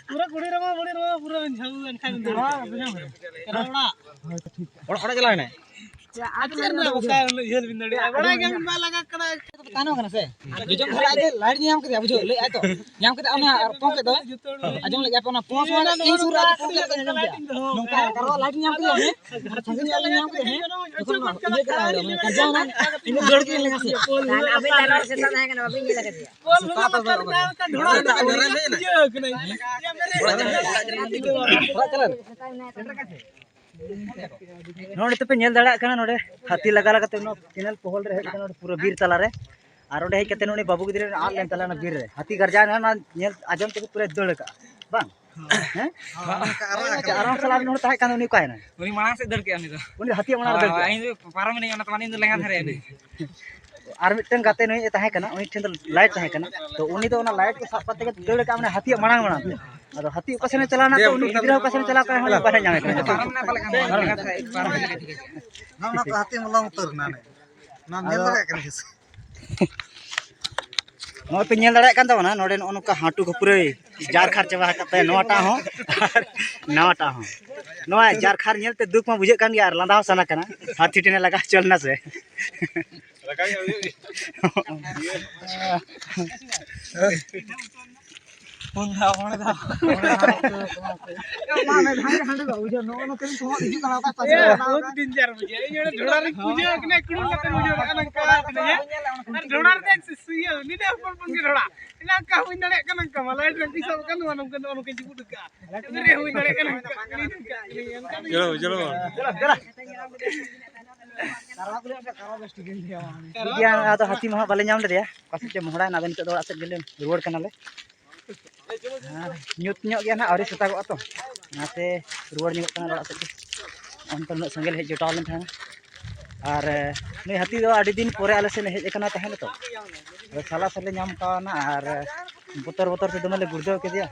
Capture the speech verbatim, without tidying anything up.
ᱯᱩᱨᱟᱹ ᱠᱩᱲᱤ ᱨᱮᱢᱟ ᱵᱩᱲᱤ ᱨᱮᱢᱟ ᱯᱩᱨᱟᱹ ᱵᱤᱱ ᱡᱷᱟᱹᱣ ᱮᱱ ᱠᱷᱟᱱ ᱫᱚ᱾ ᱦᱳᱭ, ᱵᱩᱡᱷᱟᱹᱣ ᱠᱮᱫᱟ᱾ ᱚᱲᱟᱜ, ᱚᱲᱟᱜ ᱪᱟᱞᱟᱣ ᱮᱱᱟᱭ᱾ ᱟᱨ ᱪᱮᱫ ᱨᱮᱱᱟᱜ ᱵᱟᱠᱷᱟᱡ ᱩᱱᱟᱹᱜ ᱡᱷᱟᱹᱞ ᱵᱤᱱ ᱫᱟᱲᱮᱭᱟᱜᱼᱟ? ᱵᱟᱲᱟᱭ ᱜᱮᱭᱟ ᱵᱤᱱ ᱵᱟᱭ ᱞᱟᱜᱟ ᱠᱟᱱᱟ᱾ ᱛᱟᱭᱱᱚᱢ ᱠᱟᱱᱟ ᱥᱮ? ᱡᱚᱡᱚᱢ ᱫᱷᱟᱨᱮ ᱟᱡ ᱞᱟᱭᱤᱴ ᱧᱟᱢ ᱠᱮᱫᱟ, ᱵᱩᱡᱷᱟᱹᱣ, ᱞᱟᱹᱭ ᱟᱭ ᱛᱚ᱾ ᱧᱟᱢ ᱠᱮᱫᱟ, ᱚᱱᱟ ᱯᱚᱝ ᱠᱮᱫ ᱫᱚ᱾ ᱟᱸᱡᱚᱢ ᱞᱮᱫ ᱜᱮᱭᱟ ᱯᱮ, ᱚᱱᱟ ᱯᱚᱝ ᱥᱚᱢᱚᱭ ᱤᱧ ᱥᱩᱨ ᱨᱮ ᱟᱡ ᱯᱚᱝ ᱠᱮᱫ ᱞᱮᱠᱟᱧ ᱟᱸᱡᱚᱢ ᱠᱮᱫᱟ᱾ ᱱᱚᱝᱠᱟ ᱠᱟᱨᱚ ᱞᱟᱭᱤᱴ ᱧᱟᱢ ᱠᱮᱫᱟ, ᱦᱮᱸ? ᱥᱟᱺᱜᱤᱧ ᱧᱚᱜ ᱞᱤᱧ ᱧᱟᱢ ᱠᱮᱫᱟ, ᱦᱮᱸ? ᱡᱚᱠᱷᱚᱱ ᱤᱭᱟᱹ ᱠᱮᱫᱟ, ᱢᱟᱱᱮ ᱠᱟᱨᱡᱟᱣ ᱮᱱᱟ, ᱤᱧ ᱫᱚ ᱫᱟᱹᱲ ᱠᱮᱫ ᱞᱮᱠᱟ ᱥᱮ᱾ ᱟᱵᱮᱱ ᱫᱚ ᱨᱚᱲ ᱥᱮᱫ ᱛᱟᱦᱮᱸ ᱠᱟᱱᱟ, ᱵᱟᱵᱮᱱ ᱧᱮᱞ ᱟᱠᱟᱫᱮᱭᱟ᱾ ᱯᱳᱞ ᱦᱚᱸ ᱞᱟᱛᱟᱨ ᱨᱮ ᱫᱟᱜ ᱠᱟᱱ ᱰᱷᱚᱲᱟ ᱨᱮ ᱫᱟᱜ ᱠᱟᱱᱟ᱾ ᱤᱭᱟᱹ ᱠᱟᱱᱟ᱾ ᱚᱲᱟᱜ ᱪᱟᱞᱟᱜ᱾ ᱱᱚᱰᱮ ᱛᱚᱯᱮ ᱧᱮᱞ ᱫᱟᱲᱮᱭᱟᱜ ᱠᱟᱱᱟ, ᱱᱚᱰᱮ ᱦᱟᱹᱛᱤ ᱞᱟᱜᱟ ᱞᱟᱜᱟᱛᱮ ᱱᱚᱣᱟ ᱠᱮᱱᱮᱞ ᱯᱚᱦᱚᱞ ᱨᱮ ᱦᱮᱡ ᱠᱟᱱᱟ, ᱱᱚᱰᱮ ᱯᱩᱨᱟᱹ ᱵᱤᱨ ᱛᱟᱞᱟᱨᱮ᱾ ᱟᱨ ᱚᱸᱰᱮ ᱦᱮᱡ ᱠᱟᱛᱮ ᱱᱚᱰᱮ ᱵᱟᱹᱵᱩ ᱜᱤᱫᱽᱨᱟᱹ ᱟᱫ ᱞᱮᱱ ᱛᱟᱞᱮ ᱚᱱᱟ ᱵᱤᱨ ᱨᱮ᱾ ᱦᱟᱹᱛᱤ ᱜᱟᱨᱡᱟᱣ ᱮᱱᱟ, ᱚᱱᱟ ᱧᱮᱞ ᱟᱸᱡᱚᱢ ᱛᱮᱜᱮ ᱯᱩᱨᱟᱹ ᱫᱟᱹᱲ ᱠᱟᱜᱼᱟ, ᱵᱟᱝ? ᱦᱮᱸ? ᱟᱨ ᱟᱨᱟᱢ ᱥᱟᱞᱟᱜ ᱱᱚᱰᱮ ᱛᱟᱦᱮᱸ ᱠᱟᱱ ᱩᱱᱤ ᱚᱠᱟᱭᱮᱱᱟ? ᱩᱱᱤ ᱢᱟᱲᱟᱝ ᱥᱮᱫ ᱫᱟᱹᱲ ᱠᱮᱜᱼᱟ ᱩᱱᱤ ᱫᱚ᱾ ᱩᱱᱤ ᱦᱟᱹᱛᱤᱭᱟᱜ ᱢᱟᱲᱟᱝ ᱨᱮ ᱫᱟᱹᱲ ᱠᱮᱜᱼᱟ? ᱤᱧ ᱫᱚ ᱯᱟᱨᱚᱢ ᱮᱱᱟᱹᱧ, ᱚᱱᱟ ᱛᱟᱞᱟ ᱤᱧ ᱫᱚ ᱞᱮᱸᱜᱟ ᱫᱷᱟᱨᱮ ᱮᱱᱟᱹᱧ᱾ ᱟᱨ ᱢᱤᱫᱴᱮᱱ ᱜᱟᱛᱮ ᱱᱩᱭ ᱮ ᱛᱟᱦᱮᱸ ᱠᱟᱱᱟ, ᱩᱱᱤ ᱴᱷᱮᱱ ᱫᱚ ᱞᱟᱭᱤᱴ ᱛᱟᱦᱮᱸ ᱠᱟᱱᱟ, ᱛᱚ ᱩᱱᱤ ᱫᱚ ᱚᱱᱟ ᱞᱟᱭᱤᱴ ᱠᱚ ᱥᱟᱵ ᱠᱟᱛᱮ ᱜᱮ ᱫᱟᱹᱲ ᱠᱟᱜᱼᱟ, ᱢᱟᱱᱮ ᱦᱟᱹᱛᱤᱭᱟᱜ ᱢᱟᱲᱟᱝ ᱢᱟᱲᱟᱝ ᱛᱮ᱾ ᱟᱫᱚ ᱦᱟᱹᱛᱤ ᱚᱠᱟ ᱥᱮᱱᱮ ᱪᱟᱞᱟᱣ ᱮᱱᱟ, ᱛᱚ ᱩᱱᱤ ᱜᱤᱫᱽᱨᱟᱹ ᱦᱚᱸ ᱚᱠᱟ ᱥᱮᱱᱮ ᱪᱟᱞᱟᱣ ᱠᱟᱱᱟ, ᱦᱚᱸ ᱵᱟᱞᱮ ᱧᱟᱢᱮ ᱠᱟᱱᱟ᱾ ᱯᱟᱨᱚᱢ ᱮᱱᱟ ᱯᱟᱞᱮ ᱠᱷᱟᱱ ᱫᱚ, ᱞᱮᱸᱜᱟ ᱫᱷᱟᱨᱮ ᱯᱟᱨᱚᱢ ᱮᱱᱟ᱾ ᱱᱚᱣᱟ, ᱱᱚᱣᱟ ᱛᱚ ᱦᱟᱹᱛᱤ ᱢᱟ ᱞᱚᱝ ᱩᱛᱟᱹᱨ ᱮᱱᱟ ᱱᱮ᱾ ᱱᱚᱣᱟᱢ ᱧᱮᱞ ᱟᱫᱚ ᱫᱟᱲᱮᱭᱟᱜ ᱠᱟᱱᱟ ᱥᱮ? ᱱᱚᱜᱼᱚᱭ ᱯᱮ ᱧᱮᱞ ᱫᱟᱲᱮᱭᱟᱜ ᱠᱟᱱ ᱛᱟᱵᱚᱱᱟ, ᱱᱚᱰᱮ ᱱᱚᱜᱼᱚ ᱱᱚᱝᱠᱟ ᱦᱟᱹᱴᱩ ᱠᱚ ᱯᱩᱨᱟᱹᱭ ᱡᱟᱨ ᱠᱷᱟᱨ ᱪᱟᱵᱟ ᱟᱠᱟᱫ ᱛᱟᱭᱟ, ᱱᱚᱣᱟᱴᱟᱜ ᱦᱚᱸ ᱟᱨ ᱱᱚᱣᱟᱴᱟᱜ ᱦᱚᱸ᱾ ᱱᱚᱣᱟ ᱡᱟᱨ ᱠᱷᱟᱨ ᱧᱮᱞᱛᱮ ᱫᱩᱠ ᱢᱟ ᱵᱩᱡᱷᱟᱹᱜ ᱠᱟᱱ ᱜᱮᱭᱟ ᱟᱨ ᱞᱟᱸᱫᱟ ᱦᱚᱸ ᱥᱟᱱᱟ ᱠᱟᱱᱟ᱾ ᱦᱟᱹᱛᱤ ᱴᱷᱮᱱᱮ ᱞᱟᱜᱟ ᱦᱚᱪᱚ ᱞᱮᱱᱟ ᱥᱮ᱾ ᱯᱩᱱ ᱫᱷᱟᱣ, ᱢᱚᱬᱮ ᱫᱷᱟᱣ᱾ ᱢᱟ, ᱢᱮ, ᱦᱟᱸᱰᱮ, ᱦᱟᱸᱰᱮ ᱵᱟᱵᱩ, ᱡᱮ ᱱᱚᱜᱼᱚ ᱱᱚᱛᱮ ᱨᱮᱱ ᱠᱚᱦᱚᱸ ᱦᱤᱡᱩᱜ ᱠᱟᱱᱟ, ᱚᱠᱟ ᱯᱟᱥᱮ ᱮ, ᱠᱟᱱᱟ? ᱵᱚᱦᱩᱛ danger ᱵᱩᱡᱷᱟᱹᱜᱼᱟ᱾ ᱤᱧ ᱚᱸᱰᱮ ᱰᱷᱚᱲᱟ ᱨᱤᱧ ᱯᱩᱡᱟᱹ ᱟᱠᱟᱱᱟ, ᱠᱩᱲᱤ ᱞᱮᱠᱟᱛᱮ ᱵᱩᱡᱷᱟᱹᱣ ᱠᱟᱱᱟ, ᱱᱚᱝᱠᱟ ᱠᱟᱱᱟ, ᱦᱮᱸ? ᱟᱨ ᱰᱷᱚᱲᱟ ᱨᱮ ᱫᱮᱡ ᱥᱩ-, ᱤᱭᱟᱹ, ᱱᱤᱱᱟᱹ ᱦᱚᱯᱚᱱ ᱦᱚᱯᱚᱱ ᱜᱮ ᱰᱷᱚᱲᱟ᱾ ᱤᱱᱟᱹ ᱚᱱᱠᱟ ᱦᱩᱭ ᱫᱟᱲᱮᱭᱟᱜ ᱠᱟᱱᱟ, ᱚᱱᱠᱟ ᱢᱟ, ᱞᱟᱭᱤᱴ ᱨᱮ ᱛᱤᱥ ᱦᱚᱸ ᱵᱟᱠᱷᱟᱱ ᱱᱚᱣᱟ ᱱᱚᱝᱠᱟ, ᱱᱚᱜᱼᱚ ᱱᱚᱝᱠᱟ ᱡᱤᱵᱩᱫ ᱟᱠᱟᱜᱼᱟ᱾ ᱮ, ᱦᱩᱭ ᱫᱟᱲᱮᱭᱟᱜ ᱠᱟᱱᱟ, ᱚᱱᱠᱟ ᱜᱮ᱾ ᱪᱚᱞᱚ, ᱪᱚᱞᱚ᱾ ᱴᱷᱤᱠ ᱜᱮᱭᱟ, ᱟᱫᱚ ᱦᱟᱹᱛᱤ ᱢᱟ ᱦᱟᱸᱜ ᱵᱟᱞᱮ ᱧᱟᱢ ᱞᱮᱫᱮᱭᱟ, ᱚᱠᱟ ᱥᱮᱫ ᱪᱚ ᱢᱚᱦᱰᱟᱭᱮᱱᱟ, ᱟᱫᱚ ᱱᱤᱛᱚᱜ ᱫᱚ ᱚᱲᱟᱜ ᱥᱮᱫ ᱜᱮᱞᱮ ᱨᱩᱣᱟᱹᱲ ᱠᱟᱱᱟᱞᱮ᱾ ᱟᱨ ᱧᱩᱛ ᱧᱚᱜ ᱜᱮᱭᱟ ᱱᱟᱦᱟᱜ, ᱟᱹᱣᱨᱤ ᱥᱮᱛᱟᱜᱚᱜᱼᱟ ᱛᱚ, ᱚᱱᱟᱛᱮ ᱨᱩᱣᱟᱹᱲ ᱧᱚᱜᱚᱜ ᱠᱟᱱᱟ ᱚᱲᱟᱜ ᱥᱮᱫ ᱜᱮ᱾ ᱚᱱᱛᱮ ᱩᱱᱟᱹᱜ ᱥᱟᱸᱜᱮ ᱞᱮ ᱦᱮᱡ ᱡᱚᱴᱟᱣ ᱞᱮᱱ ᱛᱟᱦᱮᱱᱟ᱾ ᱟᱨ, ᱮ, ᱱᱩᱭ ᱦᱟᱹᱛᱤ ᱫᱚ ᱟᱹᱰᱤ ᱫᱤᱱ ᱯᱚᱨᱮ ᱟᱞᱮ ᱥᱮᱫ ᱦᱮᱡ ᱟᱠᱟᱱᱟ ᱛᱟᱦᱮᱸ ᱱᱤᱛᱚᱜ᱾ ᱟᱫᱚ ᱥᱟᱞᱟ ᱥᱟᱞᱮ ᱧᱟᱢ ᱠᱟᱣᱱᱟ ᱟᱨ, ᱮ, ᱵᱚᱛᱚᱨ ᱵᱚᱛᱚᱨ ᱛᱮ ᱫᱚᱢᱮ ᱞᱮ ᱜᱩᱲᱫᱟᱹᱣ ᱠᱮᱫᱮᱭᱟ᱾